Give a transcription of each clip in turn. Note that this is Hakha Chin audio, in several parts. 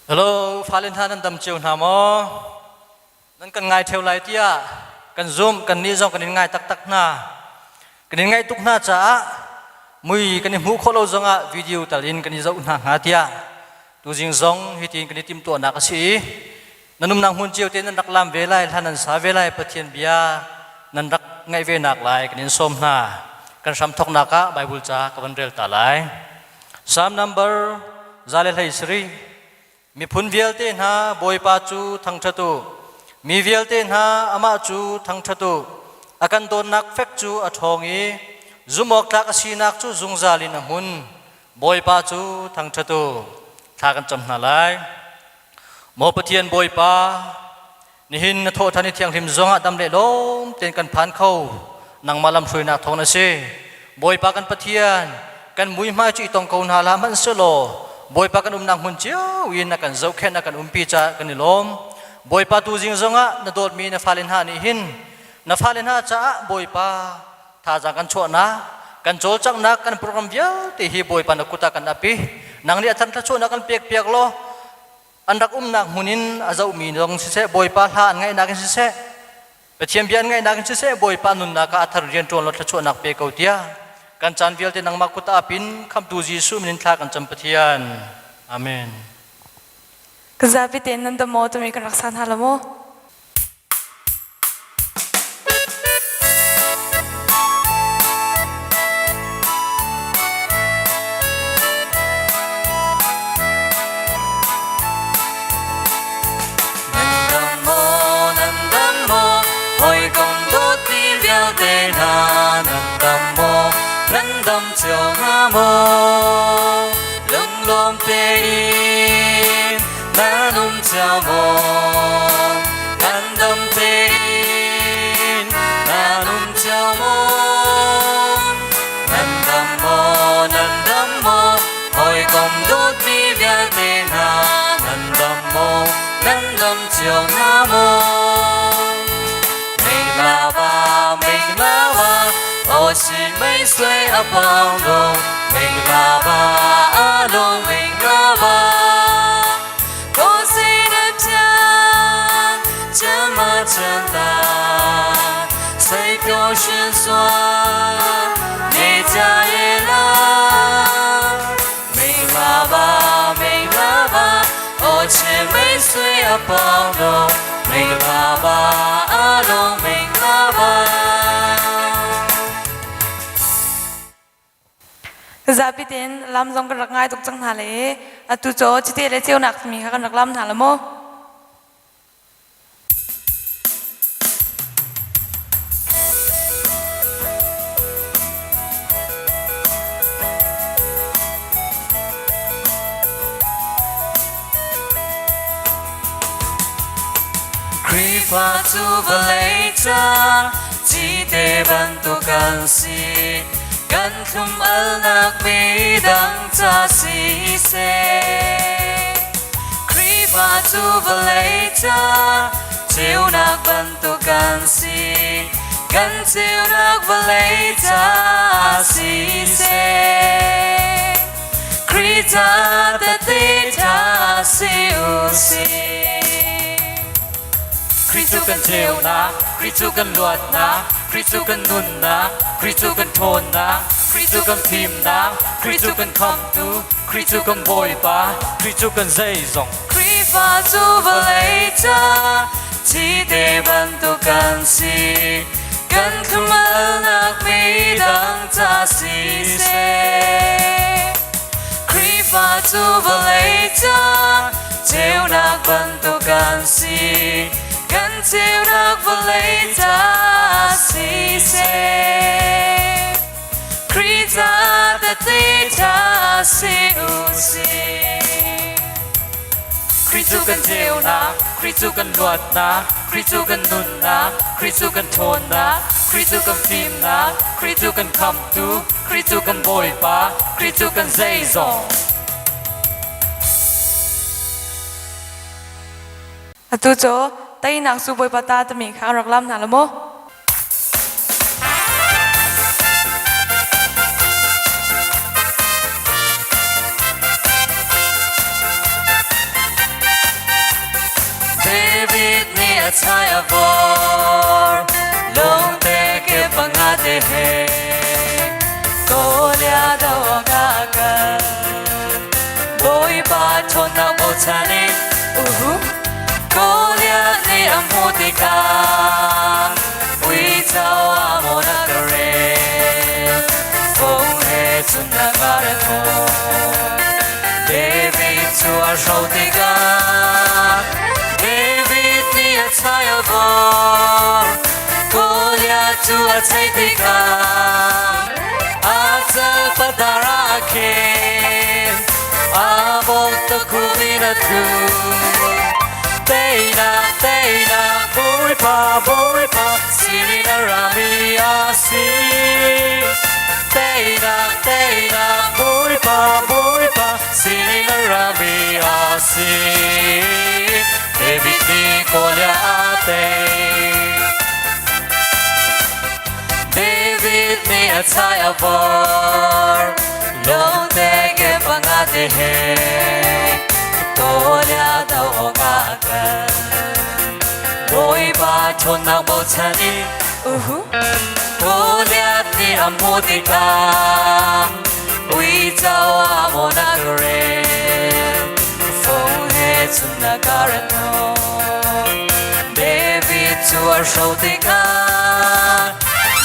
Hello, fale hna nan dam cio hna maw? Nan kan ngai theo lai tiah kan zumh, kan nih zong kan in ngai taktak hna. Kan in ngaih tuk hna caah mui kan i hmuh khawh lo zongah video tal in kan i zoh hna hnga tiah tuzing zong hitin kan i timhtuahnak a si i nan umnak hmun cio te nan rak lam ve lai, hla nan sa ve lai, Pathian bia nan rak ngaih ve nak lai kan in sawm hna. Kan hram thoknak ah Bible ca ka van rel ta lai. Psalm number 113 Miphun vialte hna Bawipa cu thangṭhat u. Mi vialte hna amah cu thangṭhat u. A kan dawtnak fek cu a ṭhawng i zumhawktlak a sinak cu zungzal in a hmun. Bawipa cu thangṭhat u. Thla kan cam hna lai. Maw Pathian Bawipa, Nihin na thawhṭhan i thianghlim zongah dam le lawm tein kan phan kho. Nangmah lamhruainak thawng na si. Bawipa kan Pathian, kan muihmai cu i tong ko hna hlah hmanhsehlaw Bawipa kan umnak hmun cio in na kan zohkhenh, na kan umpi caah kan i lawm. Bawipa tuzing zongah na dawtmi na fale hna nih hin na fale hna caah Bawipa thazaang kan chuahnak, kan cawlcanghnak, kan program vialte hi Bawipa na kut ah kan ap i nang nih a than thluachuahnak kan pek piak law an rak umnak hmun in a zohmi zong siseh Bawipa hla an ngaihnak in siseh Pathian bia an ngaihnak in siseh Bawipa nunnak ah a thar rian ṭuan law thluachuahnak pe ko tiah kan caan vialte nangmah kut ah pin khamtu Jesuh min in thla kan cam Pathian. Amen. Ka zapi tein nan dam maw timi kan rak san hna lo maw? Lunglawm tein nan um cio maw? Nan dam tein nan um cio maw? Nan dam maw? Nan dam maw? Hawikom dawtmi vialte hna nan dam maw? Nan dam cio hna maw? Mei la ba, mei la ba, aw si mei suai a pang lo. Mei la ba, a lo mei la ba. Zapi tein lam zong kan rak ngai tuk cang hna le atu cu cite le ceunak timi kha kan rak lam hna la maw? Khrihfa cu vawlei ca cite bantuk kan si kan thlum alnak midang ca siseh Khrihfa cu vawlei ca ceunak bantuk kan si kan ceunak vawlei ca siseh Khrih ca tete ṭha si u sih Khrih cu kan ceunak, Khrih cu kan luatnak, Khrih cu kan nunnak, Khrih cu kan ṭhawnnak, Khrih cu kan fimnak, Khrih cu kan khamtu, Khrih cu kan Bawipa, Khrih cu kan zeizong. Khrihfa cu vawlei ca cite bantuk kan si, kan thlum-alnak midang ca siseh. Khrihfa cu vawlei ca ceunak bantuk kan si, kan ceunak vawlei ca siseh. Khrih ca tehte ṭha si u sih. Khrih cu kan ceunak, Khrih cu kan luatnak, Khrih cu kan nunnak, Khrih cu kan ṭhawnnak, Khrih cu kan fimnak, Khrih cu kan khamtu, Khrih cu kan Bawipa, Khrih cu kan zeizong. Atu cu teinak cu Bawipa ta timi kha an rak lam hna lo maw? a chai a vor lawngte ke panga te he Goliath do ka kal Bawipa ṭhawnnak bochan in uhu Goliath nih a hmuh tikah uico a maw na ka rel fung he cun na ka rel David cu a hro tikah David nih a chai a vor Goliath cu a cheih tikah a cal padar ah a khen a bawk tukhum in a tlu Teinak teinak Bawipa Bawipa sinin a rami a si Teinak teinak Bawipa Bawipa sinin a rami a si David nih Goliath a tei David nih a chai a vor lawngte ke panga te he Goliath do awk ah a kal Bawipa ṭhawnnak bochan in Uhu. Goliath nih a hmuh tikah uico a maw na ka rel fung he cun na ka rat hnawh David cu a hro tikah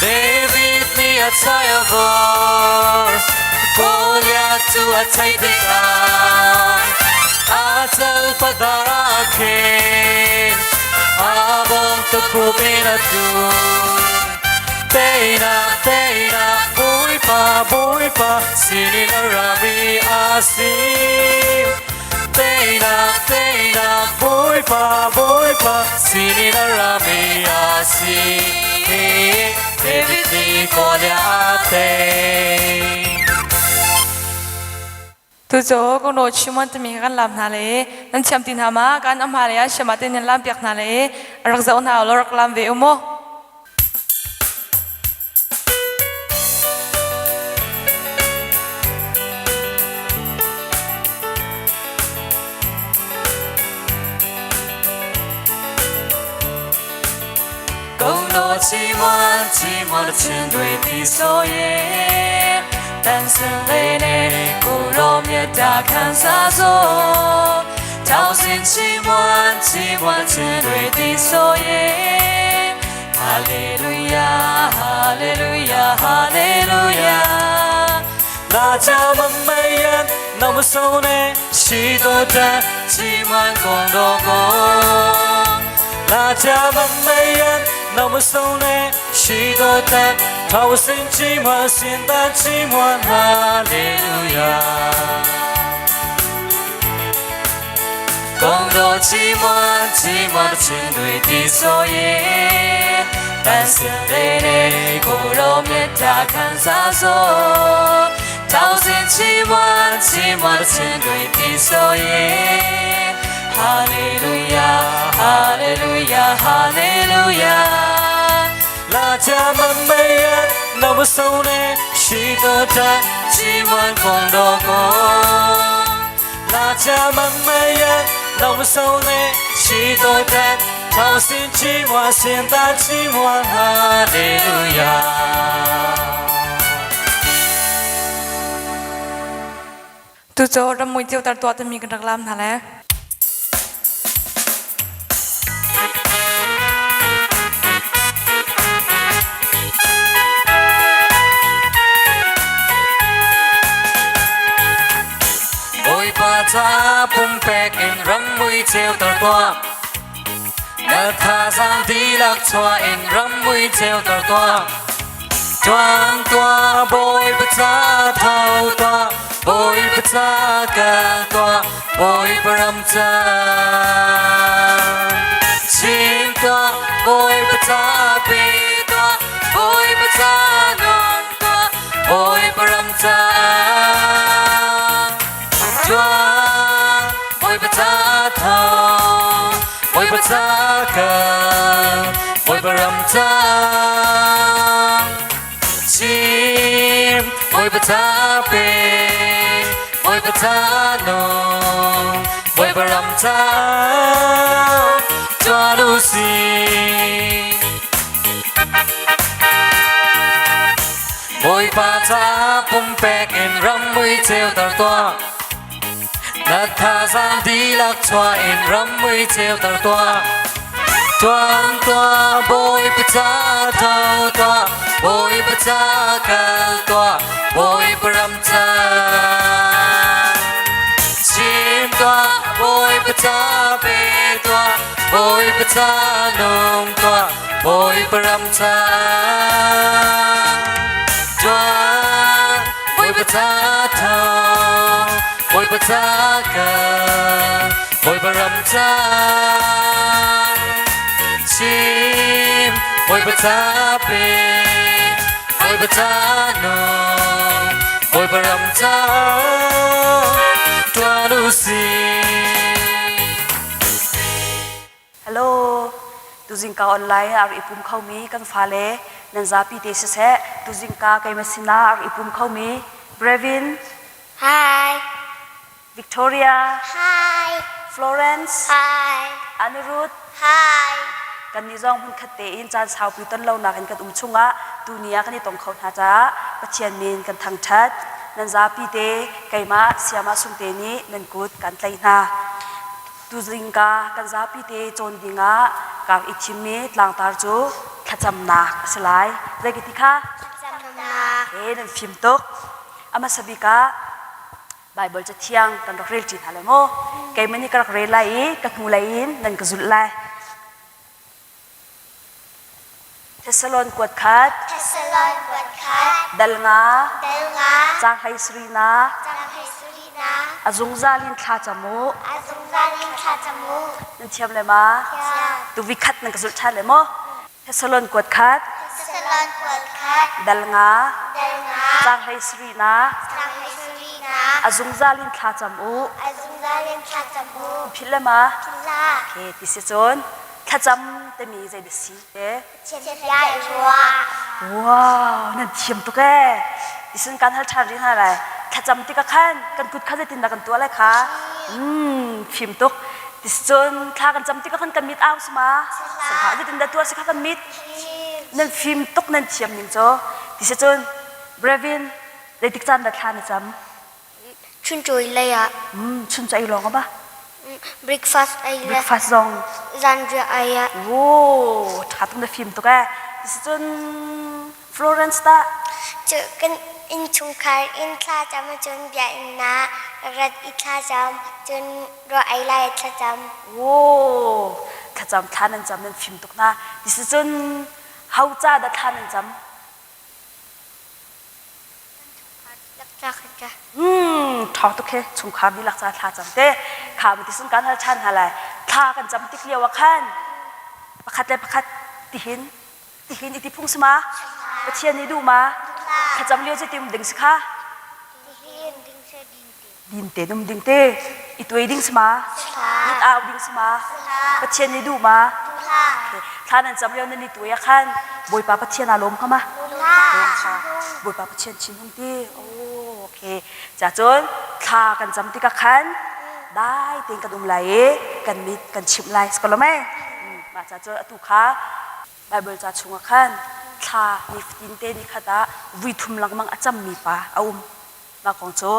David nih a chai a vor Goliath cu a cheih tikah a cal padar ah khin a bawm tukhup in a tlu Teinak teinak Bawipa Bawipa sinin a rami a si Teinak teinak Bawipa Bawipa sinin a rami a si David nih Goliath a tei. Tu cu kungro chimon timi kan lam hna le nan thiam ti hna ma kan a hma le a siam ah te nan lam piak hna le rak zoh hna law rak lam ve u mu. 共多寂寞，寂寞的千对的所以，单身泪内骨肉灭大看啥做，掏心寂寞，寂寞的千对的所以，哈利路亚，哈利路亚，哈利路亚。那家们美言，那么受呢，许多的寂寞共多过。那家们美言，那么受呢，许多的掏心寂寞，心的寂寞，哈利路亚。共多寂寞，寂寞的情对的所以，但是泪泪骨肉灭大看啥说，掏心寂寞，寂寞的情对的所以，哈利路亚，哈利路亚，哈利路亚。那家们美言，那么受呢，许多的寂寞共多过。那家们美言，那么受呢，许多的掏心寂寞，心的寂寞，哈利路亚。 Tu cu rammui ceuter tuah timi kan rak lam hna le. Bawipa ca pumpek in rammui ceuter tuah. Na thazaang dihlak chuah in rammui ceuter tuah. Ṭuang tuah Bawipa ca tho tuah, Bawipa ca kal tuah, Bawipa ram ca. Chim tuah, Bawipa ca pe tuah, Bawipa ca nun tuah, Bawipa ram ca. Ṭuang, Bawipa ca tho, Bawipa ca kal, Bawipa ram ca. Chim, Bawipa ca pe, Bawipa ca nung, Bawipa ram ca. Tuah u si. Bawipa caah pumpek in rammui ceuter tuah. Na thazaang dihlak chuah in rammui ceuter tuah. Tuan tuah Bawipa ca tho tuah, Bawipa ca kal tuah, Bawipa ram ca. Chim tuah, Bawipa ca pe tuah, Bawipa ca nung tuah, Bawipa ram ca. Tuah, Bawipa ca tho, Bawipa ca kal, Bawipa ram ca. Chim, Bawipa ca pe, Bawipa ca nung, Bawipa ram ca. Tuan u sih. Hello, tuzingka online ah a rak i pum khomi kan fale nan zapi te siseh, tuzingka keimah sinah a rak i pum khomi Brevin, Hi. Victoria, Hi. Florence, Hi. Anirudh, Hi. kannih zong hmunkhat tein caan saupi ton lonak in kan um chungah tuni ah kan i tong kho hna caah Pathian min kan thangṭhat. Nan zapi te keimah Siamah Sungte nih nan kut kan tlaih hna. Tuzingka kan zapi te cawn dingah kaa i thimmi tlangtar cu thlacamnak a si lai. Zei ka ti kha? Thlacamnak. He nan fim tuk. A hmasa bik ah Baibal cathiang kan rak rel ṭi hna lai maw? Keimah nih ka rak rel lai i ka hnulei in nan ka zulh lai. Thessalon kuat khat. Thessalon kuat khat. Dal nga. Dal nga. Caang hlei sarihna. Caang hlei sarihna. A zungzal in thla cam u. A zungzal in thla cam u. Nan thiam le ma? Thiam. Tuvi khat nan ka zulh ṭhan le maw? Thessalon kuat khat. Thessalon kuat khat. Dal nga. Dal nga. Caang hlei sarihna. Caang hlei sarihna. A zungzal in thla cam u. A zungzal in thla cam u. Philh le ma? Philh hlah. Okay, ti si cun thlacam timi zei dah si te? Chiat i ruah. Wow, nan thiam tuk ee. Isin kan hal ṭhan rih hna lai. Thlacam tikah khan kan kut kha zeitindah kan tuah lai kha? Mm, fim tuk. Tiscun thla kan cam tikah khan kan mit au sima. Sangha zeitindah tuah si kha kan mit? Nan fim tuk nan thiam ning cu. Tisicun Brevin zeitik caan dah thla na cam? Chuncawi lei ah. Mm, chuncawi ei lawng a ba? Breakfast ei le. Breakfast zong. Zanriah ei ah. Wo, ṭha tuk na fim tuk eh. Cun Florence tah? Cu kan innchungkhar in thla cam ahcun biakinn ah rat i thla cam, cun ruah ei lai thla cam. Wo, thlacam thla nan cam nan fim tuk na. Cun ho ca dah thla nan cam? Ṭha tuk he chungkhar dihlak ca thla cam te kha ti sun kan hal ṭhan hna lai thla kan cam tik lio ah khan pakhat le pakhat tihin tihin iti phung si ma Pathian nih duh ma thlacam lio cu tim ding si kha din te num ding te i tuai ding si ma mit au ding si ma Pathian nih duh ma thla nan cam lio nan i tuai ah khan Bawipa Pathian aa lawm hnga ma lawm kha Bawipa Pathian chin hung ti okay ca cun thla kan cam tikah khan dai tein kan um lai i kan mit kan chimh lai si ko lo mei mah ca cun atu kha Baibal ca chungah khan thla nifatin te ni khat ah vui thum lengmang a cammi pa a um Mah kong cu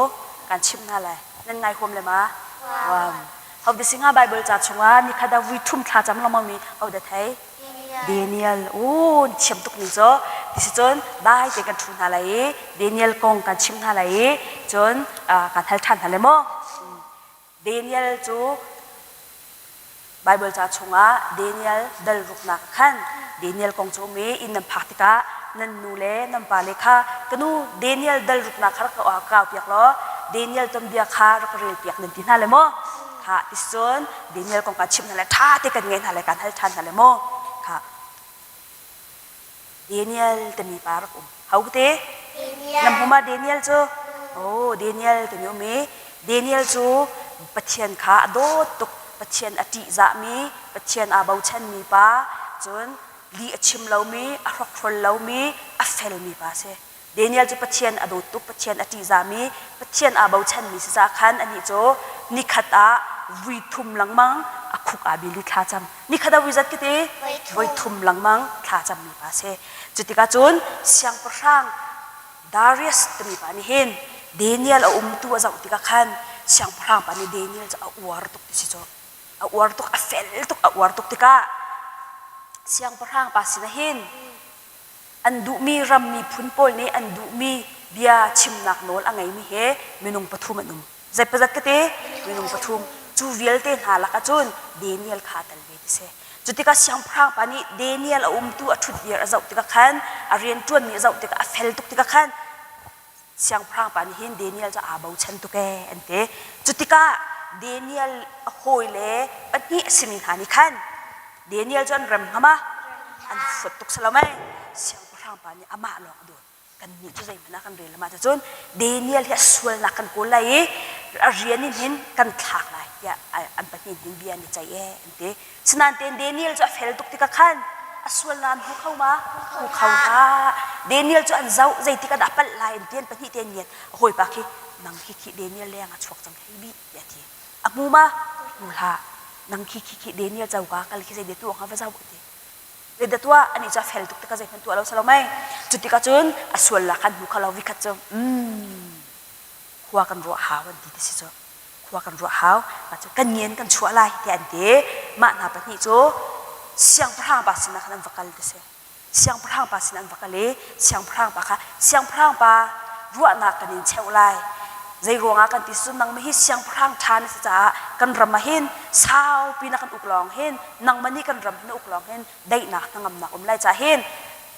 kan chimh hna lai. Nan ngai huam le ma? Huam. Ho dah si hnga Baibal ca chungah nikhat ah vui thum thla cam lengmang mi ho dah thei? Daniel. U thiam tuk ning cu. Ti si cun dai te kan thu hna lai i Daniel kong kan chimh hna lai i cun kan hal ṭhan hna lai maw? Daniel cu Baibal ca chungah Daniel dal ruknak ah khan Daniel kong cu um i inn nan phak tikah nan nu le nan pale kha ka nu Daniel dal ruknak kha rak ka kau piak law Daniel tuanbia kha rak ka rel piak nan ti hna le maw? Kha ticun Daniel kong kan chimh hna le ṭha te kan ngaih hna le kan hal ṭhan hna le maw? Kha Daniel timi pa rak um. Ho te? Nam hmu ma Daniel cu? Oh, Daniel timi um i Daniel cu Pathian kha a dawt tuk. Pathian a ṭihzahmi, Pathian aa bochanmi pa, cun lih a chim lomi, a hrokhrol lomi, a felmi pa a si. Daniel cu Pathian a dawt tuk, Pathian a ṭihzahmi, Pathian aa bochanmi si caah khan anih cu nikhat ah vui thum lengmang a khuk aa bil i thla cam. Nikhat ah vui zat ka ti? Voi thum lengmang thla cammi pa a si. Cu tikah cun siangpahrang. Darius timi pa nih hin Daniel a umtu a zoh tikah khan siangpahrang pa nih Daniel cu a uar tuk ti si cu. A uar tuk, a fel tuk, a uar tuk tikah siangpahrang pa sinah hin an duhmi ram miphun pawl nih an duhmi bia chimnak nawl a ngeimi he minung pathum an um. Zeipazat ka ti? Minung pathum. Cu vialte hna lakah cun Daniel kha aa tel ve ti si. Cu tikah siangpahrang pa nih Daniel a umtu a ṭhut dir a zoh tikah khan a rianṭuanmi a zoh tikah a fel tuk tikah khan siangpahrang pa nih hin Daniel cu aa bochan tuk ee an ti. Cu tikah Daniel a hawile pahnih a simi hna nih khan Daniel cu an rem hnga ma? An fuat tuk si lo mei? Siangpahrang pa nih amah lawng a dawt. Kannih cu zeihmanh ah kan rel lo ahcun Daniel hi a sualnak kan kawl lai i a rian in hin kan thlak lai tiah an pahnih hin bia an i ceih ee an ti. Sinain Daniel cu a fel tuk tikah khan a sualnak an hmu kho ma? Hmu kho hlah. Daniel cu an zoh zeitik ah dah a palh lai an ti an pahnih te an ngiat. A hawipa khi nang khi khi Daniel leng ah chuak cang hei bih tiah a ti. A hmu ma? Hmu hlah. Nang khi khi khi Daniel coka kal khi zei dia tuah hnga va zoh a ti. Zeidah tuah? Anih cu a fel tuk tikah zeihmanh tuah lo si lo mei. Cu tikah cun a sual la khan hmu kho lo vikhat cu mm khua kan ruah hau an ti ti si cu. Khua kan ruah hau. Mah cu kan ngen kan chuah lai tiah an ti. Mah hna pahnih cu siangpahrang pa sinah khan an va kal ti si. Siangpahrang pa sinah an va kal i siangpahrang pa kha siangpahrang pa ruahnak kan in cheuh lai. Zei ruangah kan ti cun nangmah hi siangpahrang ṭha na si caah kan ram ah hin saupi na kan uk lawng hin nangmah nih kan ram hi na uk lawng hin daihnak hnangamnak um lai caah hin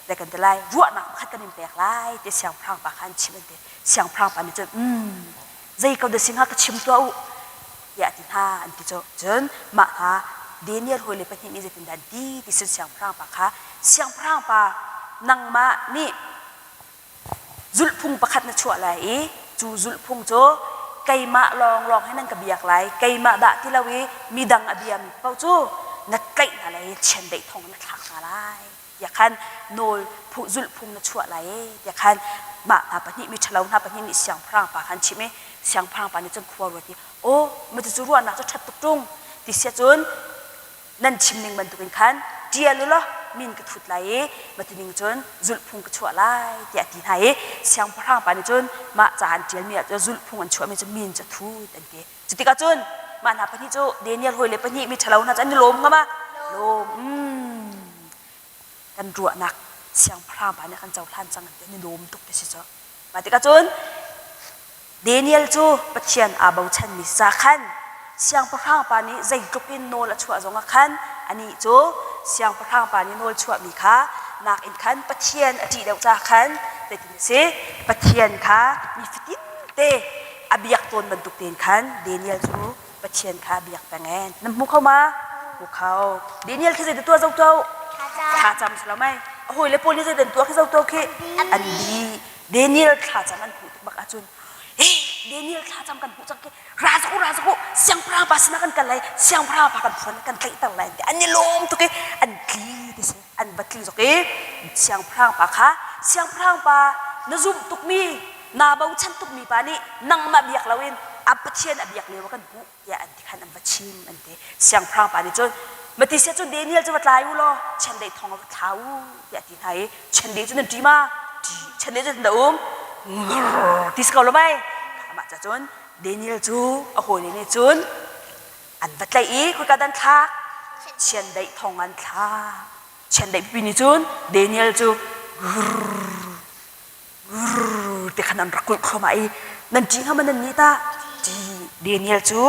zei kan ti lai ruahnak pakhat kan in pek lai ti siangpahrang pa kha an chim an ti siangpahrang pa nih cun um zei ko dah si hnga ka chim tuah u tiah a ti hna an ti cu cun mah kha Daniel hawile pahnih nih zeitindah an ti ti cun siangpahrang pa kha siangpahrang pa nangmah nih Zulhphung pakhat na chuah lai i cu zulhphung cu keimah lawnglawng he nan ka biak lai, keimah dah ti lo i midang a biami paoh cu na tlaih hna lai i chiandeih thong na thlak hna lai tiah khan nawl zulhphung na chuah lai e tiah khan mah hna pahnih miṭhalo hna pahnih nih siangpahrang pa kha an chimh i siangpahrang pa nih cun khua ruat i aw matucu ruahnak cu ṭhat tuk ṭung ti sia cun nan chim ning bantukin khan ṭial u law min ka thut lai i matining cun zulhphung ka chuah lai tiah a ti hna i siangpahrang pa nih cun mah ca an ṭialmi ah cun zulhphung an chuahmi cu min cu a thut an ti. Cu tikah cun mah hna pahnih cu Daniel hawile pahnih mi ṭhalo hna cu an i lawm hnga ma? Lawm. Mm. Kan ruahnak siangpahrang pa nih a kan cohlan cang an ti an i lawm tuk ti si cu. Mah tikah cun Daniel cu Pathian aa bochanmi ca khan siangpahrang pa nih zeitluk in nawl a chuah zongah khan anih cu siangpahrang pa nih nawl chuahmi kha nakin khan Pathian a ṭih deuh caah khan zeitin a si Pathian kha nifatin te a biak tawn bantuk tein khan Daniel cu Pathian kha a biak peng ee. Nan hmu kho ma? Hmu kho. Daniel khi zeidah tuah zo tuah? Thlacam si lo mei. A hawile pawl nih zeidah an tuah khi zo tuah khi? An bi. Daniel thlacam an hmuh tuk bak ahcun eh Daniel thlacam kan hmuh cang khi ra zok u ra zok u siangpahrang pa sinah kan kal lai siangpahrang pa kan phuan kan tlaihter lai an ti an i lawm tuk i an tli ti si an va tli zok i siangpahrang pa kha siangpahrang pa na zumh tukmi naa bochan tukmi pa nih nangmah biak loin a Pathian a biak lio kan hmuh tiah an ti khan an va chim an ti siangpahrang pa nih cun Matisia cu Daniel cu va tlai u law chiandeih thong ah va thla u tiah a ti hna i chiandeih cu nan ṭi ma ṭi chiandeih cu nan um ti si ko lo mei amah ca cun Daniel cu a hawile nih cun an va tlaih i khoika dah an thlak chiandeih thong an thlak chiandeih pipi nih cun Daniel cu ti khan an rak kulh thluahmah i nan ṭih hnga maw nan nih tah ṭih Daniel cu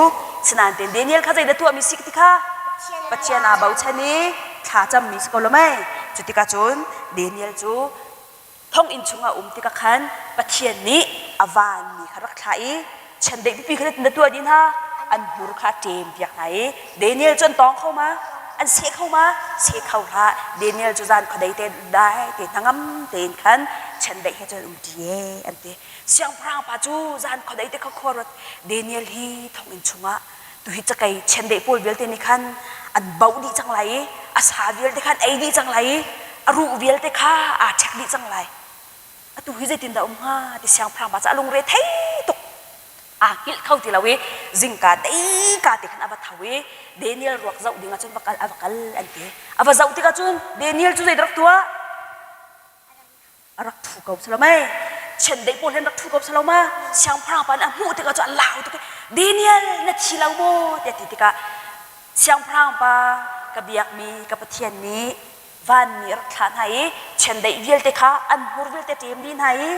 sinain tein Daniel kha zeidah tuahmi si ti kha Pathian aa bochan i thla cammi si ko lo mei cu tikah cun Daniel cu thonginn chungah um tikah khan Pathian nih a vanmi kha rak thlah i chiandeih pipi kha na tuah dih hna an hmur kha a ṭem piak hna i Daniel cu an tawng kho ma an seh kho ma seh kho hlah Daniel cu zan khuadei te dai te hnangam tein khan chiandeih he cun um ṭi e an ti siangpahrang pa cu zan khuadei te kha khua ruat Daniel hi thonginn chungah tuhi cakei chiandeih pawl vialte nih khan an bauh dih cang lai i a sa vialte khan ei dih cang lai i a ruh vialte kha aa ṭhek dih cang lai atu hi zeitindah um hnga ti siangpahrang pa cu a lungre thei tuk aa hngilh kho ti lo i zingka deika te khan a va tho i Daniel ruak zoh ding ah cun va kal a va kal an ti a va zoh tikah cun Daniel cu zeidah rak tuah a rak thu ko si lo mei. Chiandeih pawl he an rak ṭhu ko salo ma? Siangpahrang pa nih a hmuh tikah cu a lau tuk i Daniel na thi lo maw tiah ti tikah siangpahrang pa ka biakmi ka Pathian nih vanmi a rak thlah hna i chiandeih vialte kha an hmur vialte ṭem dih hna i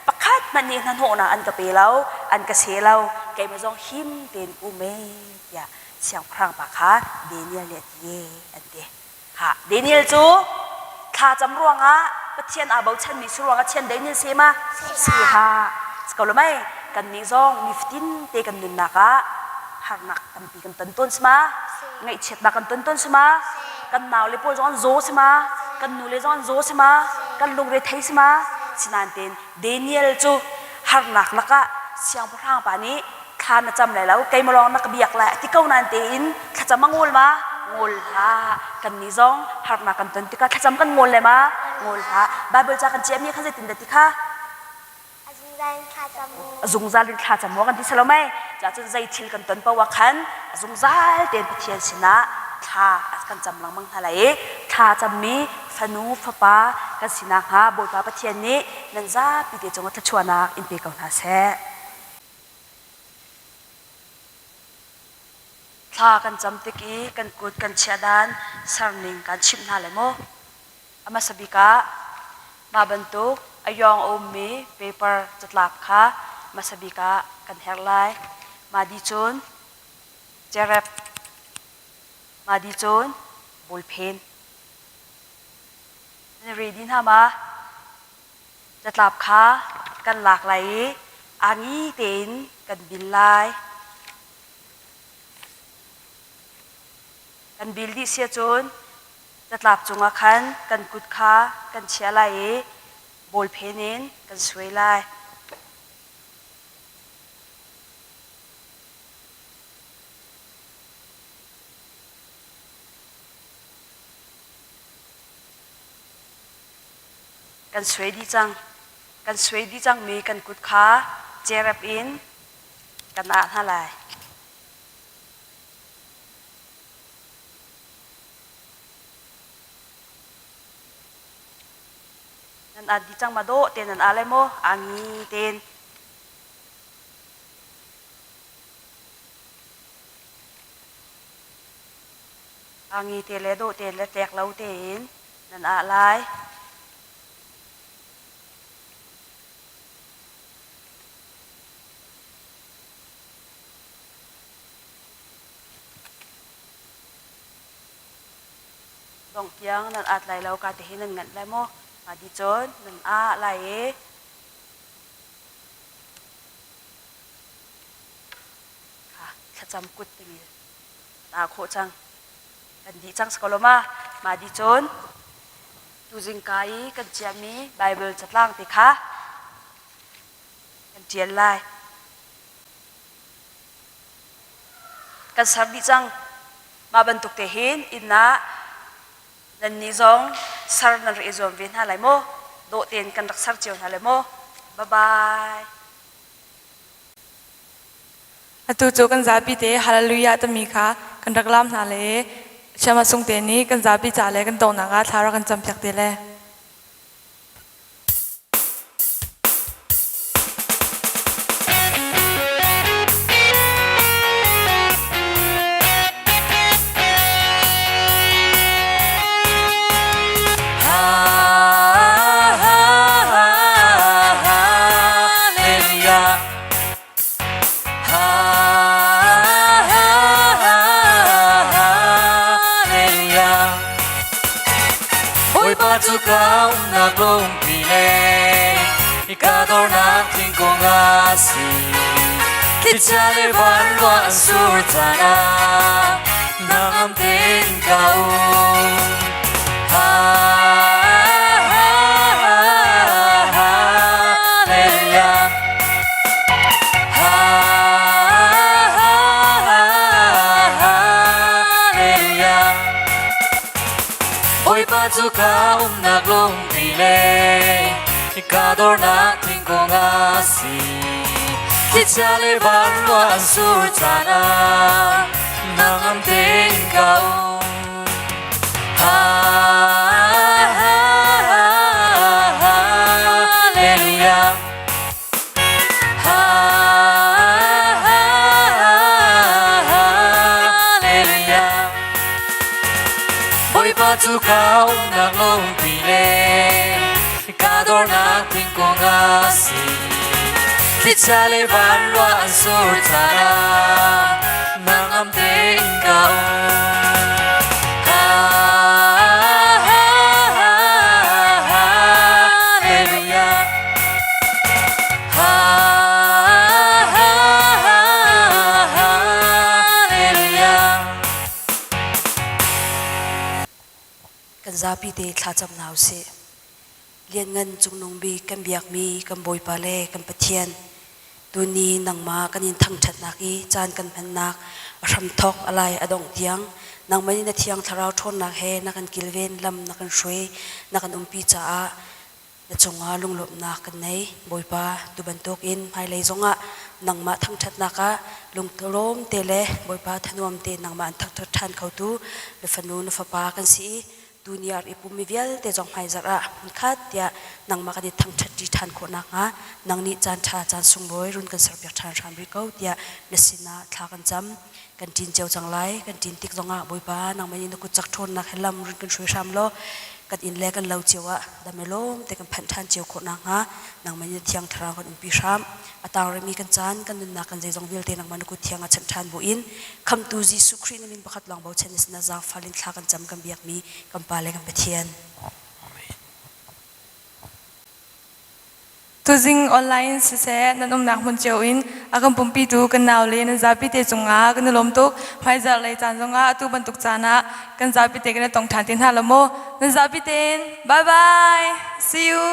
pakhat hmanh nih hnahnawhnak an ka pe lo an ka se lo keimah zong him tein um e tiah siangpahrang pa kha Daniel nih a ti an ti. Ha Daniel cu thlacam ruangah Pathian aa bochanmi si ruangah chiandeih nih se ma? Si ha. Si ko lo mei kannih zong nifatin te kan nunnak ah harnak tampi kan ton tawn si ma? Ngaihchiatnak kan ton tawn si ma? Kan naule pawl zong an zaw si ma? Kan nule zong an zaw si ma? Kan lungre thei si ma? Sinain tein Daniel cu harnak lakah siangpahrang pa nih thla na cam lai lo keimah lawng na ka biak lai a ti ko nain tein thlacam a ngol ma ngol hlah kannih zong harnak kan ton tikah thlacam kan ngol le ma ngol hlah Bible ca kan ciahmi kha zeitin dah ti kha a zungzal in thla cam maw kan ti salo mei cun zei thil kan ton paoh ah khan a zungzal tein Pathian sinah thla kan cam lengmang hna lai i thla cammi fanu fapa kan sinak hnga Bawipa Pathian nih nan zapi te cungah thluachuahnak in pe ko hna seh. Thla kan cam tik i kan kut kan chiah dan serning kan chimh hna lai maw? A hmasa bik ah mah bantuk a yawng a ummi paper catlap kha hmasa bik ah kan herh lai. Mah dih cun cerep, mah dih cun bawlphen. Nan ready hna ma? Catlap kha kan lak lai i aa ngi tein kan bil lai. Kan bil dih si ahcun catlap cungah khan kan kut kha kan chiah lai i bawlphen in kan suai lai. Kan suai dih cang. Kan suai dih cangmi kan kut kha cerep in kan ah hna lai. Nan at dih cang ma dawh te nan ah lai maw? Angi ten. Angi te le dawh te le tlek lo tein nan ah lai. Dongh tiang nan at lai lo ka ti hi nan nganh lai maw? Mah di cun nan ah lai i kha thlacam kut timi aa khawh cang. Kan dih cang si ko lo ma? Mah dih cun tuzingka i kan ciahmi Baibal catlang te kha kan ṭial lai. Kan ser dih cang. Mah bantuk te hin inn ah nannih zong ser nan rak i zuam ve hna lai maw? Dawh tein kan rak ser cio hna lai maw? Bye bye. Atu cu kan zapi te Hallelujah timi kha kan rak laam hna le Siama sung te nih kan zapi ca le kan donghnak ah thla rak kan campiak te le. Hallelujah. Hallelujah. Bawipa cu ka umnak lungpi le ka dornak thingkung a si. Thlichia le vanruah an sur caan ah nangam tein ka um. Hallelujah. Hallelujah. Bawipa cu ka umnak lungpi le ka dornak thingkung a si. Thlichia le vanruah an sur caan ah nangam tein ka um. Hallelujah. Bawipa cu ka umnak lungpi le ka dornak thingkung a si. Thlichia le vanruah an sur caan ah nangam tein ka um. Hallelujah. Hallelujah. Kan zapi te thlacam hna usih. Lianngan Cungnung Bik kan biakmi kan Bawipa le kan Pathian, tuni nangmah kan in thangṭhatnak i caan kan hmannak a hramthawk a lai a dongh tiang nangmah nih na Thiang Thlarau ṭhawnnak he na kan kilven lam na kan hruai na kan umpi caah na cungah lunglawmhnak kan nei. Bawipa, tu bantukin hmailei zongah nangmah thangṭhatnak ah lungtlawm te le Bawipa thanuam te nangmah an thangṭhat ṭhan khotu na fanu na fapa kan si i tuni ar i pummi vialte zong hmaizarh ah hmunkhat tiah nangmah kan i thangṭhatṭi ṭhan khawh nakhnga nang nih caan ṭha caan sunglawi run kan serpiak ṭhan hram rih ko tiah na sinah thla kan cam. Kan ṭin cio cang lai. Kan ṭin tik zongah Bawipa nangmah nih na kut cak ṭhawnnak he lam run kan hruai hram law kan inn le kan lo cio ah dam i lawm te kan phanh ṭhan cio khawh nakhnga nangmah nih na thiang thlarau kan umpi hram. A tang rihmi kan caan kan nunnak kan zeizong vialte nangmah na kut thiang ah chanh ṭhan buin Khamtu Jesuh Khrih na min pakhat lawng bochan na sinah zaangfal in thla kan cam kan biakmi kan Pa le kan Pathian. Tuzing online siseh nan umnak hmun cio in a kan pumpitu kan nau le nan zapi te cungah kan i lawm tuk. Hmaizarh lei caan zongah atu bantuk caan ah kan zapi te kan i tong ṭhan te hna lo maw? Nan zapi tein bye bye. See you.